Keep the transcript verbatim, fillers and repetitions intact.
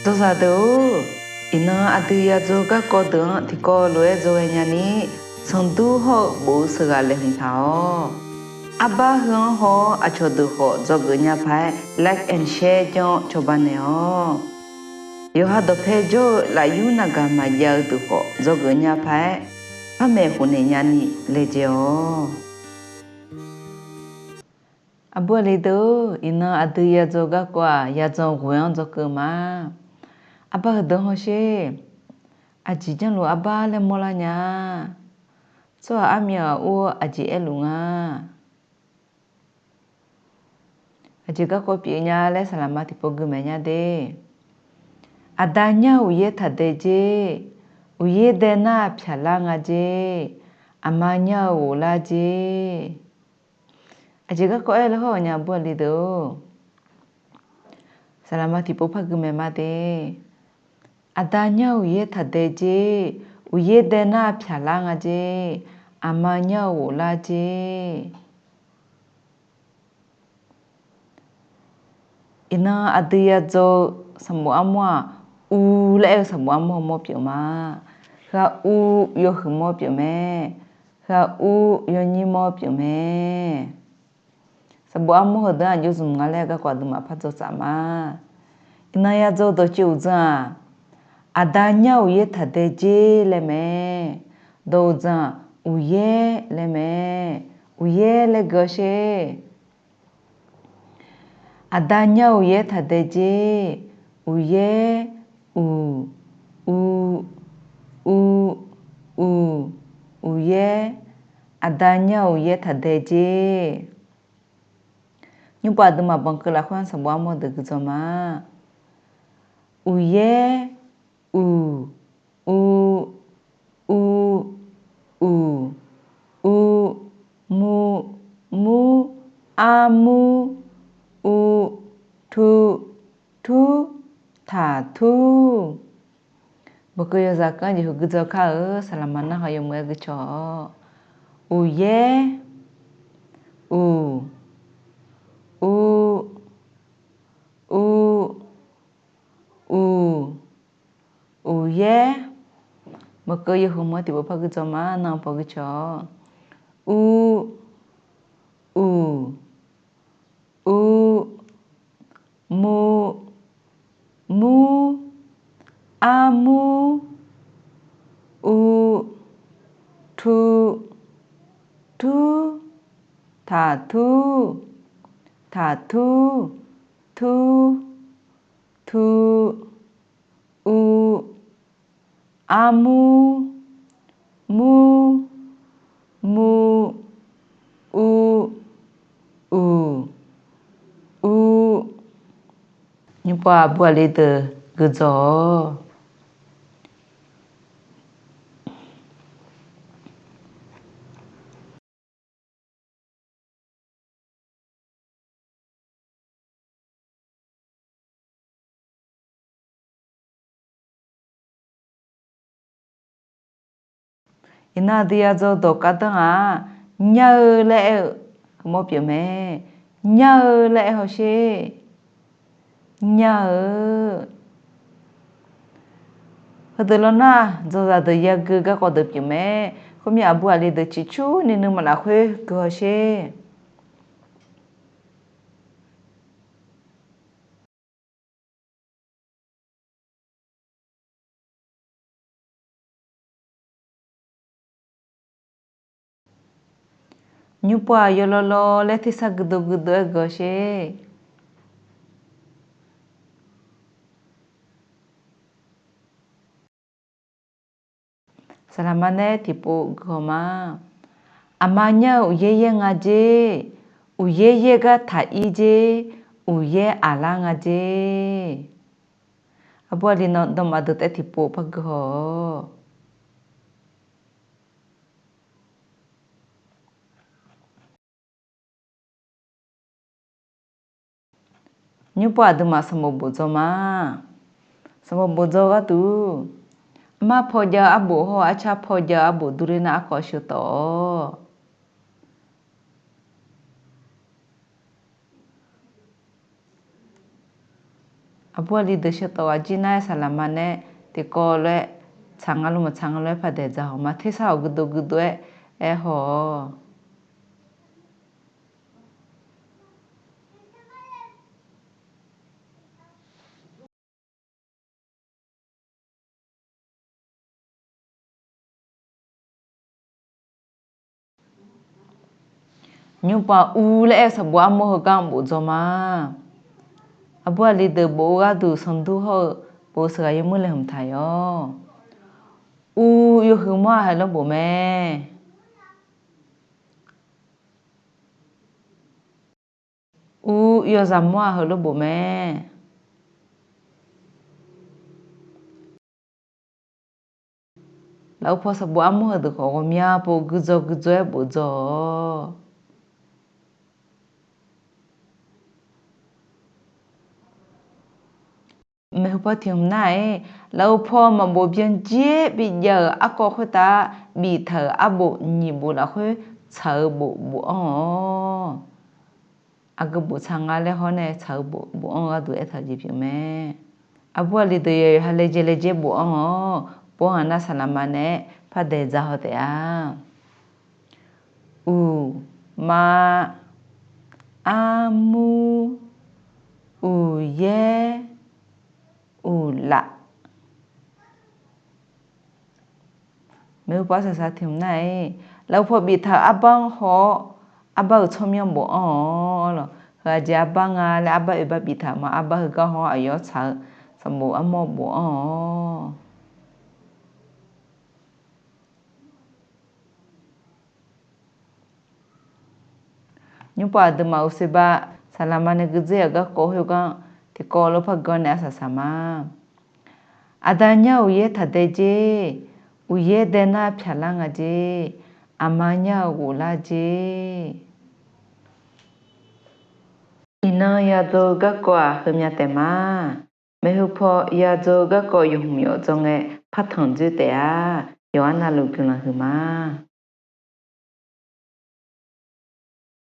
Dzawzaq deuq-or, iqnan aqdui yadzaw garkawv deuq-anr tiqkawv lof-aer dzawghae nyani, sanqdur hawr-eu bof-eu sheuqghaq laeqhmq taq-awq. Arbar heu-anr haw-awr aqcawq deuq khawf dzawgeuf nya paq-aer like and share janr-awr cawba naeq-awq. Yawqha dawqpae jawr-eu lafyur navgaq maqjav-eu deuq khawf dzawgeuf nya paq-aer, par maeqhu naeq nyani laejae-awq. Aqbur aqli deuq-or, iqnan aqdui yadzaw garkawv-aq, yadzaw ghoeq-anr dzawgeuf ma. Arbar heudeuq-anr hawsher. Aqjeq janrluf arbar laer mawrlar nya-a. Tsawrhaq armyaq ur-awr aqjeq aerluf nga. Aqjeq garkawv pyeuf nya laer saqlaqma tiqpov gui maeq nya de. Aqda nyar uqyaer taqdae jer. Uqyaer dae nar pyaqlar nga jer. Aqma nyar-eu ghoflar jer. Aqjeq garkawv aer-eu laer hawr-euq nya aqbur aqli deuq-or. Saqlaqma tiqpov par gui maeq ma de. Aqda nyar uqyaer taqdae jer. Uqyaer dae nar pyaqlar nga jer. Aqma nyar-eu ghoflar jer. Iqnan aqdui yadzaw-eu sanqbof armawr-aq, uv laer aer-eu sanqbof armawr hawmawr pyeuf ma. Heu-aq uv yawhuiq mawr pyeuf mae. Heu-aq uv yawnyir mawr pyeuf mae. Sanqbof armawr heudeuq-anr aqjox zmq nga laer garkawv aqduimaf par dzaw tsaf ma. Iqnan yadzaw dawqtsuif uqdzan-aq, aqda nyar uqyaer taqdae jer laer mae. Dawq uqdzan-aq, uqyaer laer mae. Uqyaer laer gui-awr sher. Aqda nyar uqyaer taqdae jer. Uqyaer, uq, uv, uv, uq, uqyaer. Aqda nyar uqyaer taqdae jer. Nymrpov aqduimaf banqkeuv lafkhoer-anr sanqbof armawr deuq gui dzaw ma. Uqyaer, uq, uv, uv, uq, uv, mur, mur, armur, uv, tur, tur, taqtur. Bawqkeuv yawzaq keuv-anr jeqhu gui dzaw kar-eu saqlaqma narhaq yawmuiq-aer gui cawq-awq. Uqyaer, uq, uv, uv, uq, uqyaer. Bawqkeuv yawhuiq meuq-anr tiqpov par gui dzaw ma. Nanpaw gui cawq-awq. Uv, uq, uv, mur, mur, armur, uv, tur, tur, taqtur, taqtur, tur, tur, uv, armur, mur, mur, uv, uq, uv. Nymrpov aqbur aqli deuq gui dzaw-awq. Iqnan aqdui yadzaw dawq gardanr-aq, nyar-eu laer aer-eu hawmawr pyeuf mae. Nyar-eu laer aer hawsher. Nyar-eu. Heudeuq lawnar dzawzaq deuq yagui garkawv deuq pyeuf mae. Khoermir aqbur aqli deuq ciqcurni nuima lafkhoer gui hawsher. Nymrpov-aq yawlawlaw laer tersar guidov guidov-aer gui hawsher. Saqlaqma nae tiqpov gui haw ma. Aqma nyar-eu uqyaer yaer nga jer. Uqyaer yaer gar taq ir jer. Uqyaer aqlar nga jer. Aqbur aqli nawr dawqma deuq taef tiqpov par gui haw-awq. Nymrpov aqduimaf sanqbof bof dzaw ma. Sanqbof bof dzaw gharduq, armar paw jav-eu arbof hawr-eu arcar paw jav-eu arbof durler nar arkawv sheuq tawf-awq. Aqbur aqli deuq sheuqtawf ghaq jir nar-aer saqlaqma nae tiqkawv lof-aer tsaq nga lof maqtsaq nga lof-aer paqdaeq dzaq haw ma. Tersar awq guiqdov guiqdov-aer aer haw-awq. Nymrpov-aq, ur laer aer-eu sanqbof armawr heugar bof dzaw ma. Aqbur aqli deuq bof-eu gharduq sanqdur hawr-eu bof-eu sheuqghaq yawmuir laeqhmq taq yawq. Ur yawhuiq mawr-aq heulof bof mae. Ur yawzaq mawr-aq heulof bof mae. Lafov paw sanqbof armawr heudeuq khawf ghawqmya pov guidzaw guidzaw-aer bof dzaw-awq. Maeqhu paw tiq hmq nar-aq, lafov paw maqbof byan jir-aer bijav-euq arkawv khoertav biftaq-euq arbof nyiq bof lafkhoer tsaq-eu bof bofanr-eu. Aqgeu bof tsaq nga laer hawr nae tsaq-eu bof bofanr-eu gharduq aertaq-eu jeq pyeuf mae. Aqbur aqli deuq yawqha laejae laejae bofanr-awq. Bofanr-aq nar saqlaqma nae aer paqdaeq dzaq haw taef-a. Uqma, armur, uqyaer, uqlaf. Maeqhu paw arsaq saq tiq hmq nar-aq, lafov paw biftaq-euq arbar-anr haw-awr, arbar-euq tsawrmyanr bofanr-awq lawq. Heu aqjeq arbar nga laer arbar oeq bar biftaq ma. Arbar heugar haw-awr aqyawf-anr tsaq-eu sanqbof armawr bofanr-awq. Nymrpov aqduimaf uqseqba saqlaqma nae guidzer-euq garkawv khoergar tiqkawv lof par ganr nae arsaq saq ma. Aqda nyar-euq uqyaer taqdae jer. Uqyaer dae nar pyaqlar nga jer. Aqma nyar-euq ghoflar jer. Iqnan yadzaw-eu garkawv-aq heumya taef ma. Maeqhu paw yadzaw-eu garkawv yawhmq yawf dzawr ngae partanq dzoer taef-a. Yawqha navluf guiqlanq huiqma.